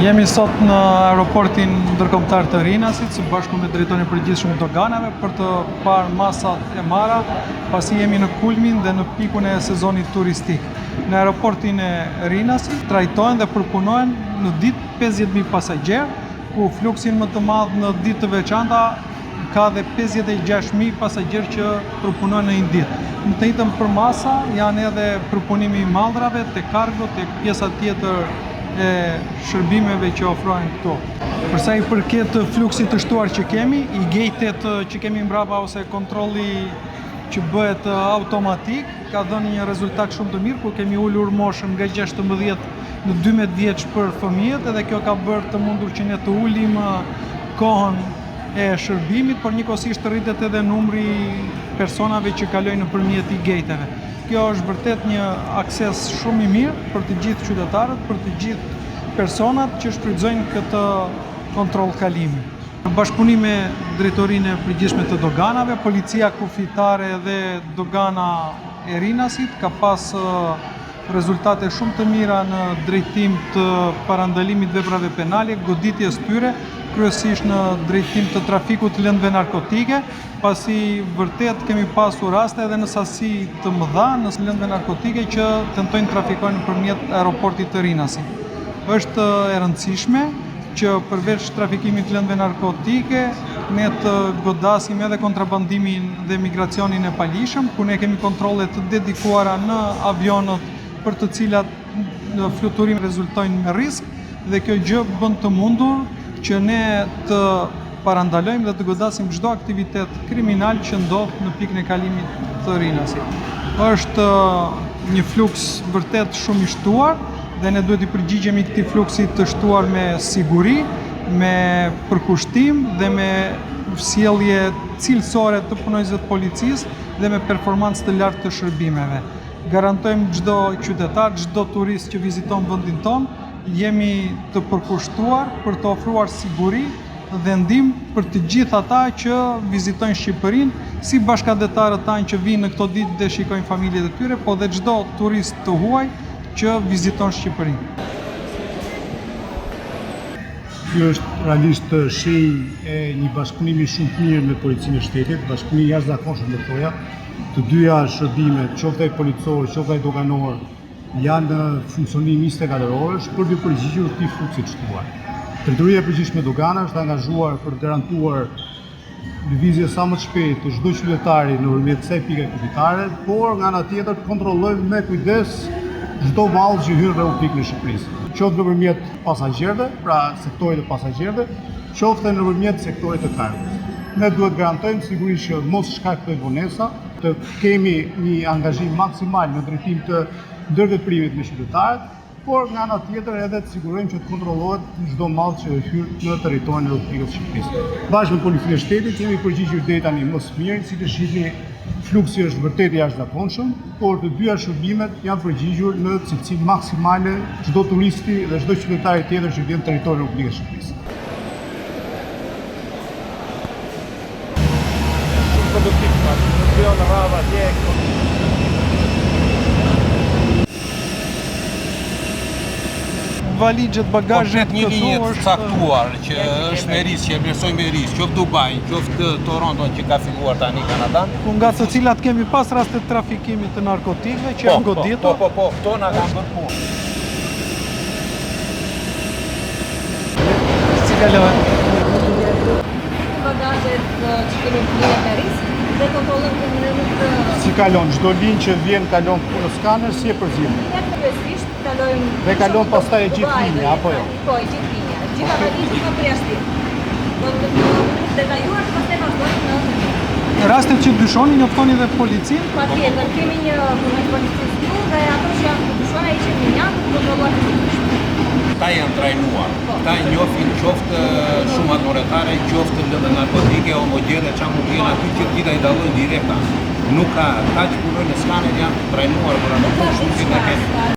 Jemi sot në aeroportin ndërkombëtar të Rinasit, së bashku me drejtorin e përgjithshëm të doganave për të parë masat e marra, pasi jemi në kulmin dhe në pikun e sezonit turistik. Në aeroportin e Rinasit trajtohen dhe përpunohen në ditë 50.000 pasagjerë, ku fluksin më të madh në ditë të veçanta ka dhe 56.000 pasagjerë që përpunojnë në një ditë. Në të njëjtën përmasa janë edhe përpunimi i mallrave te kargo, te pjesa tjetër e shërbimeve që ofrohen këtu. Për sa i përket fluksit të shtuar që kemi, e-gate-et që kemi mbrapa ose kontrolli që bëhet automatik, ka dhënë një rezultat shumë të mirë, ku kemi ulur moshën nga 16 në 12 vjeç për fëmijët edhe kjo ka bërë të mundur që ne të ulim kohën e shërbimit, por njëkohësisht të rritet edhe numri i personave që kalojnë nëpërmjet e-gate-eve. Kjo është vërtet një akses shumë i mirë për të gjithë qytetarët, për të gjithë personat që shfrytëzojnë këtë kontroll kalimi. Në bashkëpunim me Drejtorinë e Përgjithshme të Doganave, Policia Kufitare dhe Dogana e Rinasit ka pas rezultate shumë të mira në drejtim të parandalimit veprave penale, goditjes tyre, kryesisht në drejtim të trafikut të lëndëve narkotike, pasi vërtet kemi pasur raste edhe në sasi të mëdha në lëndëve narkotike që tentojnë trafikojnë nëpërmjet aeroportit të Rinasit. Është e rëndësishme që përveç trafikimit të lëndëve narkotike, ne të godasim edhe kontrabandimin dhe migracionin e paligjshëm, ku ne kemi kontrolle të dedikuara në avionët për të cilat në fluturim rezultojnë me risk dhe kjo gjë bën të mundur që ne të parandalojmë dhe të godasim çdo aktivitet kriminal që ndodh në pikën e kalimit të Rinasit. Është një fluks vërtet shumë i shtuar dhe ne duhet t'i përgjigjemi këtij fluksi të shtuar me siguri, me përkushtim dhe me sjellje cilësore të punonjësve të policisë dhe me performancë të lartë të shërbimeve. Garantojmë çdo qytetar, çdo turist që viziton vendin tonë, jemi të përkushtuar për të ofruar siguri dhe ndihmë për të gjithë ata që vizitojnë Shqipërinë, si bashkatdhetarët tanë që vijnë në këto ditë dhe shikojnë familjet e tyre, po dhe çdo turist të huaj që viziton Shqipërinë. Kjo është realisht shenjë e një bashkëpunimi shumë të mirë me Policinë e Shtetit, bashkëpunim i jashtëzakonshëm do thoja. Të dyja shërbimet, qoftë ai policor, qoftë ai doganor, janë në funksionim 24 orësh për t'iu përgjigjur këtij fluksi të shtuar. Drejtoria e Përgjithshme e Doganave është angazhuar për të garantuar lëvizje sa më të shpejtë të çdo qytetari nëpërmjet kësaj pike kufitare, por nga ana tjetër të kontrollojmë me kujdes çdo mall që hyn në Republikën e Shqipërisë, qoftë nëpërmjet pasagjerëve, pra sektorit të pasagjerëve, qoftë nëpërmjet sektorit të kargos. Ne duhet të garantojmë sigurisht që mos shkaktojmë vonesa, të kemi një angazhim maksimal në drejtim të ndërveprimit me qytetarët, por nga ana tjetër edhe të sigurojmë që të kontrollohet çdo mall që hyn në territorin e Republikës së Shqipërisë. Bashkë me Policinë e Shtetit jemi përgjigjur deri tani më së miri, siç e shihni fluksi është vërtet i jashtëzakonshëm, por të dyja shërbimet janë përgjigjur në cilësi maksimale çdo turisti dhe çdo qytetari tjetër që vjen në territorin e Republikës së Shqipërisë. Shumë produktiv, nuk krijon radhë atje. Valixhet, bagazhet Komplet një këtu linjë të është caktuar që është me risk, që e vlerësoj me risk, qoftë Dubai, qoftë Toronto që ka filluar tani Kanadan. ku nga të cilat kemi pas raste të trafikimit të narkotikëve që janë Po, goditur. po, po, po, këto na kanë bërë punë. Si kalohet? Bagazhet që kemi blerë me risk dhe kontrollojmë në mënyrë të Si kalon çdo linjë që vjen kalon këtu në skaner, si e përzgjidhni? Linjat kryesisht kalojmë Dhe kalon pastaj e gjithë Dubai linja, dhe apo jo? Po, e gjithë linja. Gjitha valixhet pa përjashtim. Do të në mënyrë të detajuar pastaj vazhdojmë në Rastet që dyshoni, njoftoni dhe policinë. Patjetër, kemi një punonjës policisë këtu dhe ato që janë të dyshuara i qenë një janë të kontrollohen fizikisht. Këta janë trajnuar, këta njohin qoftë shumat monetare, qoftë lëndë narkotike, homogjene, ça mund të jenë aty që të gjitha i dallojnë direkta. Nuk ka, këta që punojnë në skaner janë trajnuar për ato punë, kështu që ne kemi.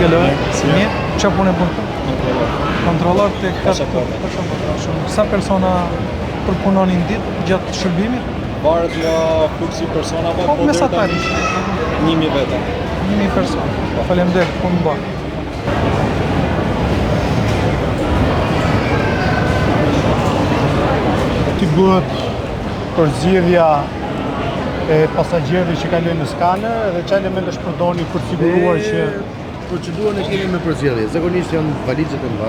Si kaloi? Si mirë. Çfarë pune bën këtu? Kontrollor. Kontrollor te Pasaporta. Pasaporta. Shumë. Sa persona përpunoni në ditë gjatë shërbimit? Varet nga fluksi i personave, Po, po deri tani mesatarisht. 1000 veta. 1000 persona. Faleminderit, punë mbarë. Aty bëhet përzgjedhja e pasagjerëve që kalojnë në skaner dhe çfarë elementesh përdorni për të siguruar që Procedurën e kemi me përzgjedhje. Zakonisht janë valixhet e mëdha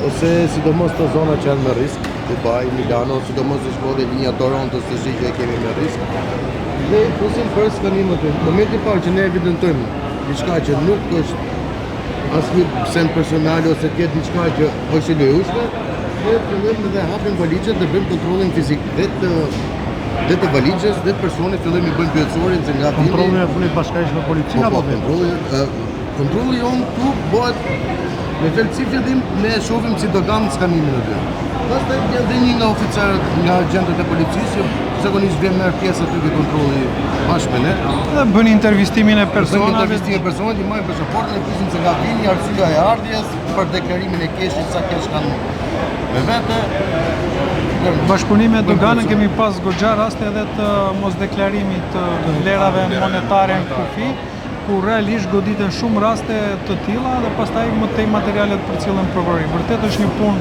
ose sidomos të zona që janë me risk, Dubai, Milano, sidomos është dhe linja Toronto tash që e kemi me risk. Dhe i fusim për skanim aty. Në momentin e parë që ne evidentojmë diçka që nuk është asnjë send personal ose të jetë diçka që është e lejueshme, ne fillojmë dhe hapim valixhet dhe bëjmë kontrollin fizik dhe të dhe të valixhes dhe të personit fillojmë i bëjmë pyetësorin se nga vini. kontrollin e fundit bashkërisht me policinë Po, apo po, vetëm? kontrolli, ë, kontrolli jonë këtu bëhet me fjalë si fillim ne e shohim si dogan skanimin aty. Pastaj vjen dhe një nga oficerët, nga agjentët e policisë që zakonisht vjen merr pjesë aty ke kontrolli bashkë me ne. Dhe bëni intervistimin e Bëjmë personave. intervistimin e personit, i marrim pasaportën, e pyesim se nga vini, arsyeja e ardhjes, për deklarimin e keshit, sa kesh kanë me vete. Bashkëpunim me Bëjmë doganën pyetësor. kemi pas goxha raste edhe të mosdeklarimit të vlerave monetare në kufi, ku realisht goditen shumë raste të tilla dhe pastaj më tej materialet përcillen në prokurori. Vërtet është një punë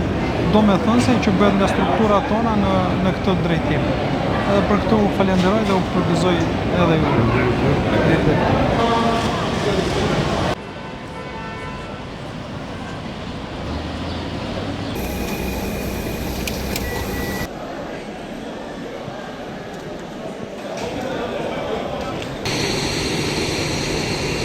domethënëse që bëhet nga strukturat tona në në këtë drejtim. Edhe për këtë u falenderoj dhe u përgëzoj edhe ju.